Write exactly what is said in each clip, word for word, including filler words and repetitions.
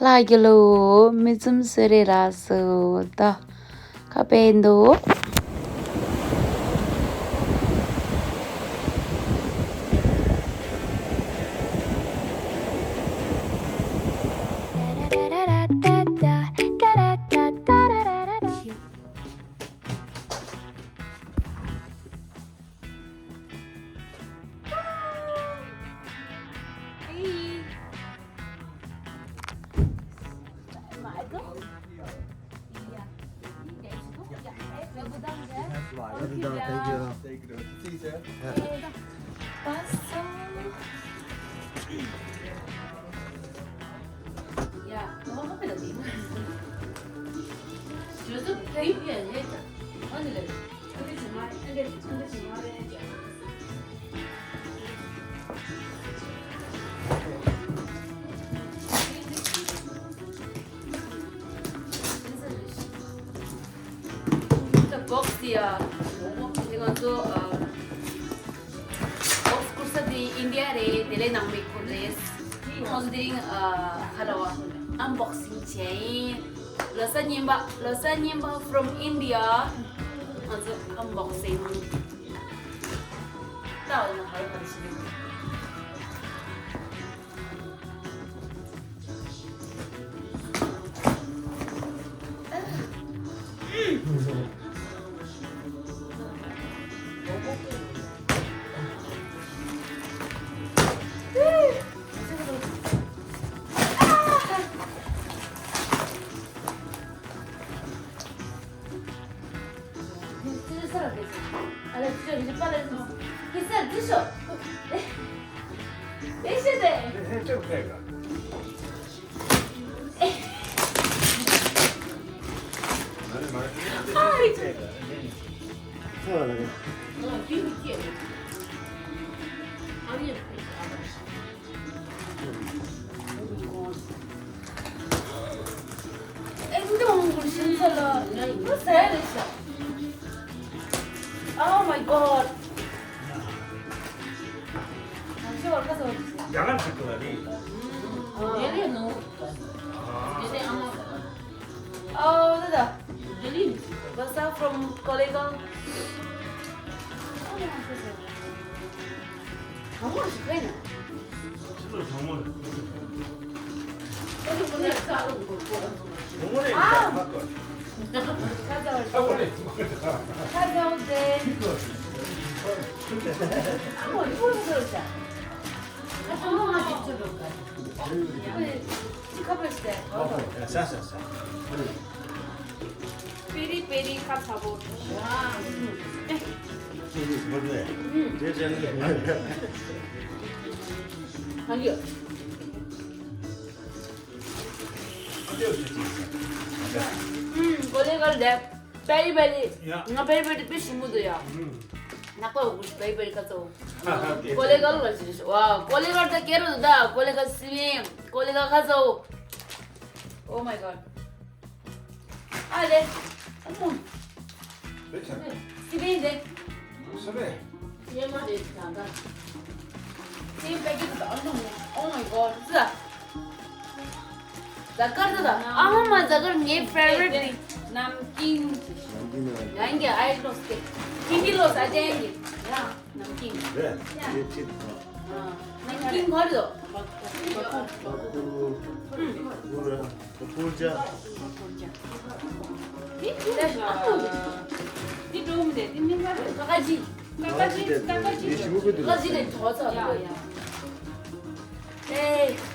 ལྷ་རྒྱལ་ལོ། མི་ཙམ་སུ་རེ་ར་སུ་ད་ཁ་པེ་འདུག Thank you. ད་བོག་སི་ཡ། དེ་ང་ཚོ་ཨ་བོག་སི་བསྐུར་ས་དེ་ཨིན་ཌི་ཡ་རེད། དེ་ལས་ནང་མི་ཁོ་རེད། ང་ཚོ་དེ་རིང་ཨ་ཁ་ལ་བ་ཨན་བོག་སིང་བྱས་ཡིན། ལོ་གསར་རྙིང་པ། ལོ་གསར་རྙིང་པ་from India། ང་ཚོ་ཨན་བོག་སིང་། ད་འོ་ན་ཧ་རུ་ཧ་རུ་ཞིག་རེད། Oh my god. Oh, dada. What's up from Kollegal? ཁ་པར་ཞིག་ད། ཨོ་ཧོ། ཡ་ས་ས་ས། པེ་རི་པེ་རི་ཁ་ཚ་པོ། ཨ། ཨེ། ཅི་ཟིག་མ་འདུག་ཨེ། ཨུམ། དེ་ཅན་གི་མ་འདུག་ཨ་ཡོ། ཨ་ཡོ་ཅི་ཅི་ཟིག་ཨུམ། གོ་ལེ་གར་ལེབ། པེ་རི་པེ་རི། ཡ། ང་པེ་རི་པེ་རི་དཔེ་ཞིམ་པོ་འདུག་ཡ། ཨུམ། ནག་པ་འོ་གུ་པེ་རི་པེ་རི་ཁ་ཚ་པོ། ཨ་ཧ། ཀོ་ལེ་གར་ལ་ཅི་ཟིག་ཝ། ཀོ་ལེ་གར་ད་ཀེ་རོ་ད། ཀོ་ལེ་གར་སི་བི་ཨེམ། ཀོ་ལེ་གར་ཁ་ཚ་པོ། Oh my god. ཨ་ལེ། ཨ་མོ། རེད་ཆ། སི་པན་རེད། སི་པན། ཡེ་མ་རེད་ད་ད། སི་པན་པེ་ཀེ་ཊི་ད་ཨ་མོ། Oh my god. ཟ། ཟ་ཀར་ད་ད། ཨ་མ་ཟ་ཀར་ངའི་ཕེ་ཝ་རི་ཊི་དེ། ནམ་ཀིན། ཡང་གི་ཨའི་ལོ་སི་ཀེ། ཁིན་གི་ལོ་ས་ཅན་གི། ཡང་། ནམ་ཀིན། རེད། དེ་ཅི་དང་། ནམ་ཀིན་གོ་རེད་དོ། ཀུ་ར། ཀུར་ཅ། དེ་ཀུར་ཅ། དེ་འགྲོ་མི་དེ་དེ་མིན་པ་རེད། ཀ་ཀ་ཅི། ཀ་ཀ་ཅི། ཀ་ཀ་ཅི། ཀ་ཀ་ཅི་ལས་གྲོགས་ཚོ། ཡ་ཡ། ཨེ།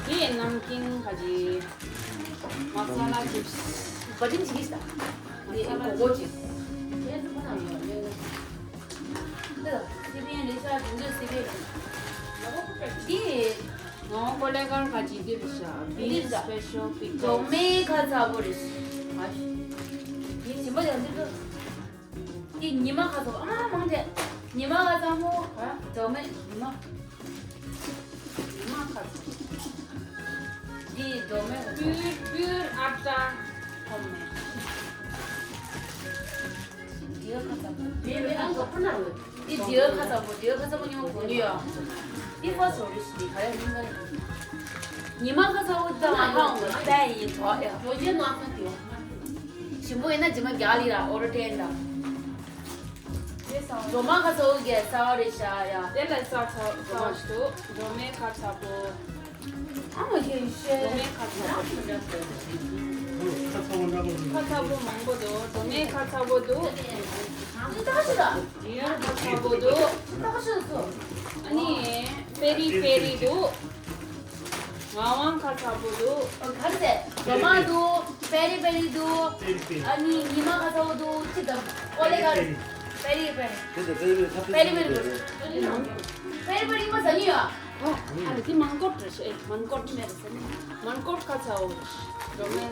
འདི་ནམ་ཀིན་ཁ་ཅིག་མ་ས་ལ་ཅིབ་སི། བ་ཏིན་ཅིག་གིས་ད། འདི་གོ་གོ་ཅིག་འདི་སི་པན་རེད་ཤག་འདི་ཚོ་སི་པན་རེད། འདི་ནོ་ཀོ་ལེ་གར་ཁ་ཅིག་འདི་རེད་ཤག་འདི་Big ཤག Special Pickles། འབྲོག་མའི་ཁ་ཚ་པོ་རེད་ཤག་འདི་ཞིམ་པོ་ཡང་འདི་ཚོ། འདི་ཉི་མ་ཁ་ཚ་པོ། ཨ་མ་མང་ཆེ། ཉི་མ་ཁ་ཚ་པོ། ཨ། འབྲོག་མའི་ཉི་མ། Pure, pure atta homemade. འདི་ཁ་ཚ་པོ། འདི་འདི་ཨང་ག་པོ་ན་རོ། འདི་འདི་ཁ་ཚ་པོ། འདི་ཁ་ཚ་པོ་ཉོ་གོ་ནི་ཡོ། འདི་ཧྥ་སོ་རི་ཤི་འདི་ག་ཡ་ཡིན་ག་ཡིན། ཉི་མ་ཁ་ཚ་པོ་ད་ང་ཧ་འོང་གི་ད་ཡིན་གྲོགས་ཡ། རོ་ཇེ་ནོ་ཁ་དེའོ། ཞིམ་པོ་ཡིན་ན་ཇི་མ་རྒྱག་ལི་ར་ཨོ་རོ་ཏྲེན་ད། འགྲོ་མ་ཁ་ཚ་པོ་གི་ས་བ་རེ་ཤ་ཡ། དེ་ལ་ས་ཚ་ཚ་བ་ཞུ། འགྲོ་མའི་ཁ་ཚ་པོ། ཨ་མ་ཡེ་ཤེ། འགྲོ་མའི་ཁ་ཚ་པོ། ཁ་ཚ་པོ་མང་པོ་འདུག་འགྲོ་མའི་ཁ་ཚ་པོ་འདུག་ད་ཤི་ད། ཡར་ཁ་ཚ་པོ་འདུག་ད་ཤི་སོ། ཨ་ནི་པེ་རི་པེ་རི་འདུག་ངག་དབང་ཁ་ཚ་པོ་འདུག་ག་རེ་ཟེར། འགྲོ་མ་འདུག་པེ་རི་པེ་རི་འདུག་ཨ་ནི་ཉི་མ་ཁ་ཚ་པོ་འདུག་ཅི་དང་ཨོ་ལེ་ག་རེ། པེ་རི་པེ་རི། པེ་རི་པེ་རི་འདུག་པེ་རི་པེ་རི་ཡིན་པ་ཟ་ནི་ཡོད། ཨ་ལེ་དེ་མན་གོ་ཏྲ་ཤེ། མན་གོ་ཏྲ་མེ་རེ་ཟ་ནི། མན་གོ་ཏྲ་ཁ་ཚ་པོ། འགྲོ་མའི་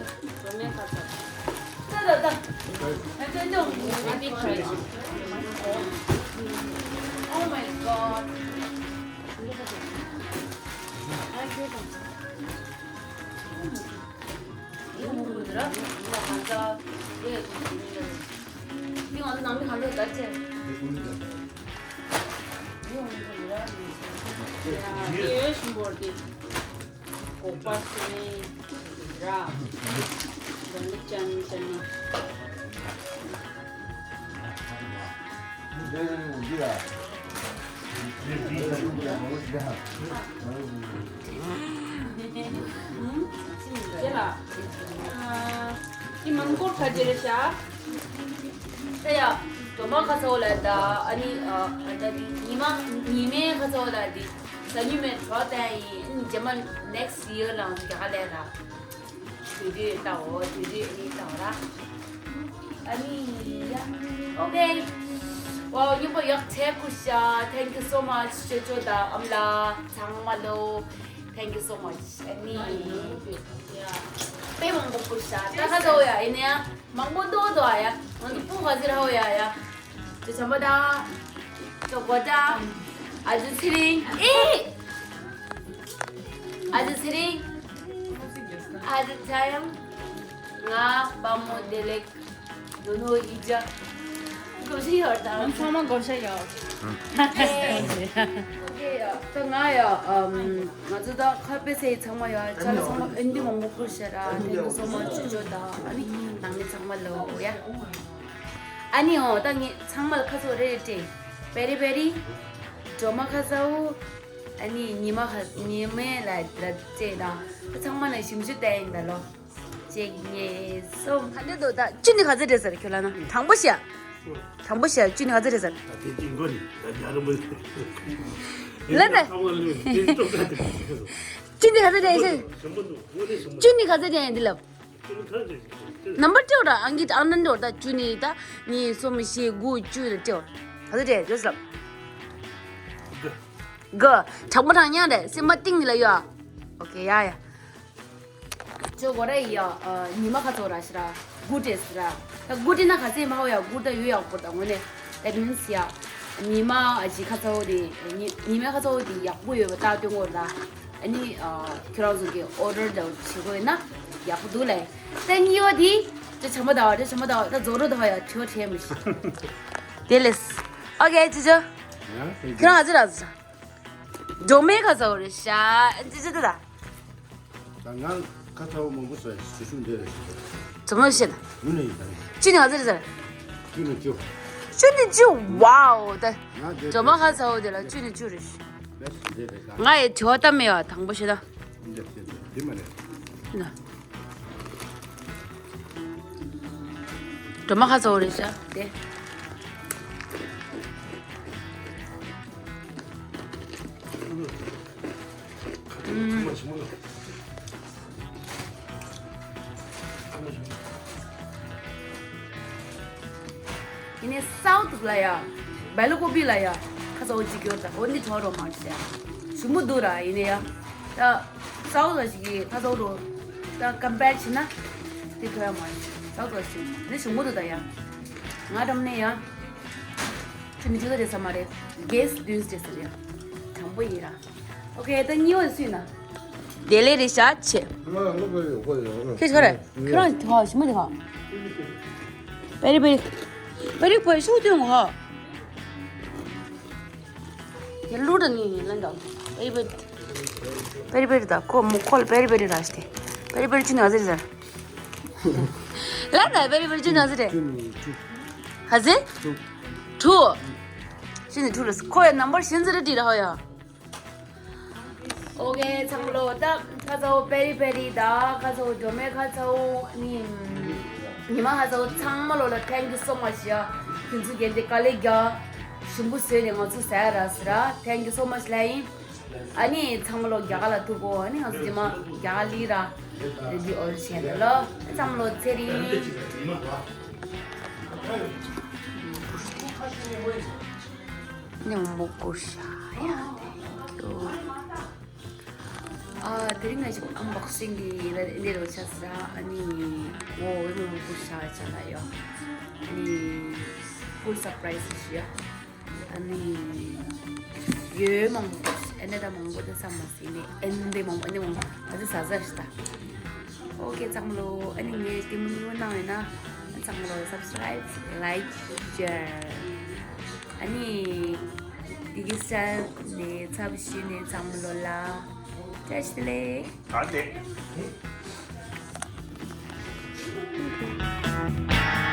འགྲོ་མའི་ཁ་ཚ་པོ། ད་ད་ད། ཨ་ཏི་ཏྲ། Oh my god. དེ་ལ། ཨ། དེ་མང་པོ་ཁ་ཅིག་རེད་ཤག་ད་ཡ། འགྲོ་མ་ཁ་ཚ་པོ་ལ་ད་ཨ་ནི་ཨ་ད་དེ་ཉི་མ་ཉི་མའི་ཁ་ཚ་པོ་ལ་དེ་ཟ་ཉི་མའི་གྲོགས་བསྟན་ཡིན། རྗེས་མ་next year ལ་ང་ཚོ་རྒྱ་གར་ལ་ད། དུས་དུས་ལྟ་འོ། དུས་དུས་ནི་ལྟ་འོ་ར། ཨ་ནི་ཡ། Okay. Wow, སྙིང་པོ་ཡག་ཆེ་ཀུ་ཤ། Thank you so much. ཅོ་ཅོ་དང་ཨ་མ་ལགས་ཚང་མ་ལོ། Thank you so much. ཨ་ནི་དཔེ་མང་པོ་ཀུ་ཤ། ད་ཁ་ཚ་པོ་ཡ་ཡིན་ན་ཡ། མང་པོ་ཏོག་ཏོག་ཨ་ཡ། ང་ཚོ་སྤུན་ག་ཚོད་ར་ཧོ་ཡ་ཡ། ཅོ་ཆམ་པ་དང་། ཅོ་གོ་ཅ། ཨ་ཅོ་ཚེ་རིང་། ཨེ། ཨ་ཅོ་ཚེ་རིང་། ཨ་ཅོ་ཅ་ཡང་། ང་པ་མོ་བདེ་ལེགས། དོ་ནོ་ཡིག་ཅ། གོ་ཤ་ཡོད་དང་། ང་ཚང་མ་གོ་ཤ་ཡོད། ཨེ། ད་ང་ཡ་ཨམ། ང་ཚོ་ད་ཁ་པེ་སེ་ཚང་མ་ཡ། ཅ་ལག་ཚང་མ་ཨེ་འདི་མང་པོ་ཁུར་ཤ་ར། Thank you so much. ཅོ་ཅོ་དང་ཨ་ནི་ནང་མི་ཚང་མ་ལོ་ཡ། ཨ་ནི་འོ་ད་ངས་ཚང་མ་ལ་ཁ་ཚོ་རེ་རེ་སྤྲད། པེ་རི་པེ་རི། སྒྲོལ་མ་ཁ་ཚ་བོ། ཨ་ནི་ཉི་མ་ཁ་ཉི་མའི་ལ་ལ་སྤྲད་དང་། ད་ཚང་མ་ལ་ཞིམ་ཞིམ་སྟེར་ཡིན་ད་ལོ། གཅིག་གཉིས་གསུམ། ག་འདྲ་འདུག་ད་ཅུ་ནི་ག་ཚོད་རེད་ཟེར་ཁྱོད་ལ་ན། དང་པོ་བཤད། དང་པོ་བཤད། ཅུ་ནི་ག་ཚོད་རེད་ཟེར། ད་དེ་གཅིག་མགོ་ནི་ད་རྒྱ་རིང་པོ་ལ་ད། ཨ་མ་ལ་ནི་དེ་ཅོག་ཙེ་དེ་ཅུ་ནི་ག་ཚོད་རེད་ཟེར། ཞིམ་པོ་འདུག་དངོས་གནས་ཞིམ་པོ། ཅུ་ནི་ག་ཚོད་རེད་འདི་ལབ། ནམ་བར་སྤྲད་ར། ཨང་ཀི་ཨང་ནན་འགྲོ་ད་ཅུ་ནི་ད་གཉིས་གསུམ་བཞི་དགུ་བཅུ་ནི་སྤྲད་ར། ག་ཚོད་སྤྲད་ཡོད་སམ། དགུ། དྲང་པོ་དྲང་ཉག་རེད། སེམས་པ་གཏིང་ནི་ལ་ཡོད་ཨ། ཨོ་ཀེ་ཡ་ཡ། ཅོ་གོ་ར་ཡ། ཉི་མ་ཁ་ཚོ་ར་ཤི་ར། དགུ་སྤྲད་སི་ར། ད་དགུ་སྤྲད་ན་ག་ཚད་མ་འོ་ཡ། དགུ་ད་ཡོད་ཡག་པོ་ད་དངོས་གནས། That means ཡ། ཉི་མ་ཨ་ཅི་ཁ་ཚ་བོ་དེ་ཉི་ཉི་མ་ཁ་ཚ་བོ་དེ་ཡག་པོ་ཡོད་པ་ད་སྟོན་གོ་ར། ཨ་ནི་ཨ་ཁྱོད་རང་ཚོ་གི་ཨོ་ཌར་འདྲ་བོ་བྱེད་དགོས་ཡོད་ན་ཡག་པོ་འདུག་ལེ། ད་གཉིས་པ་དེ་ད་བྱམས་པ་ཟླ་བ། ད་བྱམས་པ་ཟླ་བ་ད་རྫོགས་རོགས་ཟླ་བ་ཡ་ཁྱོད་བྲེལ་མི་ཤེས། དེ་ལེས། ཨོ་ཀེ་ཅི་ཅོ། ཡ་ཁྱོད་རང་ཨ་ཅི་ར་ཟ། སྒྲོལ་མའི་ཁ་ཚ་བོ་རེད་ཤག་ཅི་ཅི་ད་ད། ད་ང་ཁ་ཚ་བོ་མང་པོ་ཟ་ཞེ་ཤུགས་འདི་རེད་ཤག་ཚང་མ་ཤེས་ན། ངུ་ནས་ཡིན་ད། ཅུ་ནི་ག་ཚོད་རེད་ཟེར། ཅུ་ནི་བཅུ། ཅུ་ནི་བཅུ། ཝའོ་ད། ང་འདི་སྒྲོལ་མ་ཁ་ཚ་བོ་དེ་ལ་ཅུ་ནི་བཅུ་རེད་ཤག་ལས་འདི་རེད་ད། ང་ཡི་དྲི་བ་ད་མེད་བ། དང་པོ་ཤེས་ད། འདི་འདི་འདི་མ་རེད། ན། སྒྲོལ་མ་ཁ་ཚ་བོ་རེད་ཤག་དེ། ཨུམ། ཡིན་ནའི་སའུ་ཐུ་ལ་ཡ། སྦེལ་ཀོབ་ལ་ཡ། ཁ་ཚ་བོ་གཅིག་ཡོད་ད། འོ་འདི་གྲོགས་རོགས་མ་བྱས། ཞུ་མོ་འདུག་ར་ཡིན་ནའི་ཡ། ད། སའུ་ལ་ཞིག་གི་ཁ་ཚ་བོ་རོ། ད་ཀམ་པེར་བྱས་ན། དེ་ཐོ་ཡ་མ་རེད། སའུ་ཐུ་ལ་ཞིག་ནི་ཞུ་མོ་འདུག་ད་ཡ། ང་འགྲམ་ནས་ཡ། ཁྱོད་མི་ཆོག་ད་རེད་ས་མ་རེད། གེས་བདུན་ཟེར་ཟེར་ཡ། དྲང་པོ་ཡིན་ར། ཨོ་ཁེ་ད་གཉིས་པ་སུ་ཡིན་ན། བདེ་ལེགས་རེད་ཤག་ཆེ། ང་ལ་ངོ་དགའ་ཡོད་ཁོ་ཡོད་ཁྱེད་ཆོ་རེད། ཁྱོད་རང་དེ་ཧ་ཞིམ་པོ་དེ་ཧ། པེ་རི་པེ་རི། པེ་རི་པེ་རི་ཤུགས་བཏོན་ཧ། དེ་ལུག་དང་ངའི་ལན་དང་། པེ་རི་པེ་རི། པེ་རི་པེ་རི་དང་ཁོ་མོ་ཁོ་ལ་པེ་རི་པེ་རི་ར་ཞིག་དེ། པེ་རི་པེ་རི་ཅི་ནི་ཨ་ཟེར་ཟེར། ལན་དང་པེ་རི་པེ་རི་ཅི་ནི་ཨ་ཟེར་རེད། ཧ་ཟེ། ཁྲུ། ཁྲུ། ཅི་ནི་ཁྲུ་ལ་ཁོ་ཡ་ནམ་བར་ཤིན་ཟེར་རེད་དྲི་ར་ཧ་ཡ། ཨོ་ཀེ་ཚང་མ་ལོ། ད་ཁ་ཚ་བོ་པེ་རི་པེ་རི་དང་ཁ་ཚ་བོ་སྒྲོལ་མའི་ཁ་ཚ་བོ་ནི། ཉི་མ་ཁ་ཚ་བོ་ཚང་མ་ལོ་ལ་thank you so much ཡ། ཁྱོད་ཚོ་གལ་ཏེ་དཀའ་ལས་རྒྱག་ཞིམ་པོ་བཟོས་ནས་ང་ཚོ་ཟ་ཡ་ར་ཟེར་ར། thank you so much ལ་ཡིན། ཨ་ནི་ཚང་མ་ལོ་རྒྱ་གར་ལ་ཐུག་གོ་ཨ་ནི་ང་ཚོ་རྗེས་མ་རྒྱ་གར་ལི་ར། རེ་ཌི་ཨོར་བྱས་ནས་ལོ། ཚང་མ་ལོ་ཚེ་རིང་། ནི་མོ་ཀུ་ཤ་ཡ། thank you། ཨ་དེ་རིང་ང་ཞིག་unboxing གི་ཡིན་ན་འདི་རུ་ཆ་ས་ཨ་ནི་ངོ་བོ་ནི་མོ་ཀུ་ཤ་ཆ་ལ་ཡོད། ཨ་ནི་full surprise ཞུ་ཡ། ཨ་ནི་ཡོད་མང་པོ་ཨ་ནི་ད་མང་པོ་དེ་བསམ་མ་སྲིད་ནི་ཨན་དེ་མང་པོ་ཨ་ནི་མང་པོ་ཨ་ཙི་ཟ་ཟ་ཞིག་ད། ཨོ་ཀེ་ཚང་མ་ལོ། ཨ་ནི་ངས་ལྟད་མོ་སྙིང་པོ་གནང་ཡོད་ན་ཚང་མ་ལོ་subscribe, like, share ཨ་ནི་དེ་གི་ས་ནས་ཚབ་ཞུས་ནས་ཚང་མ་ལོ་ལ་བཀྲ་ཤིས་བདེ་ལེགས། ཨ་ནི།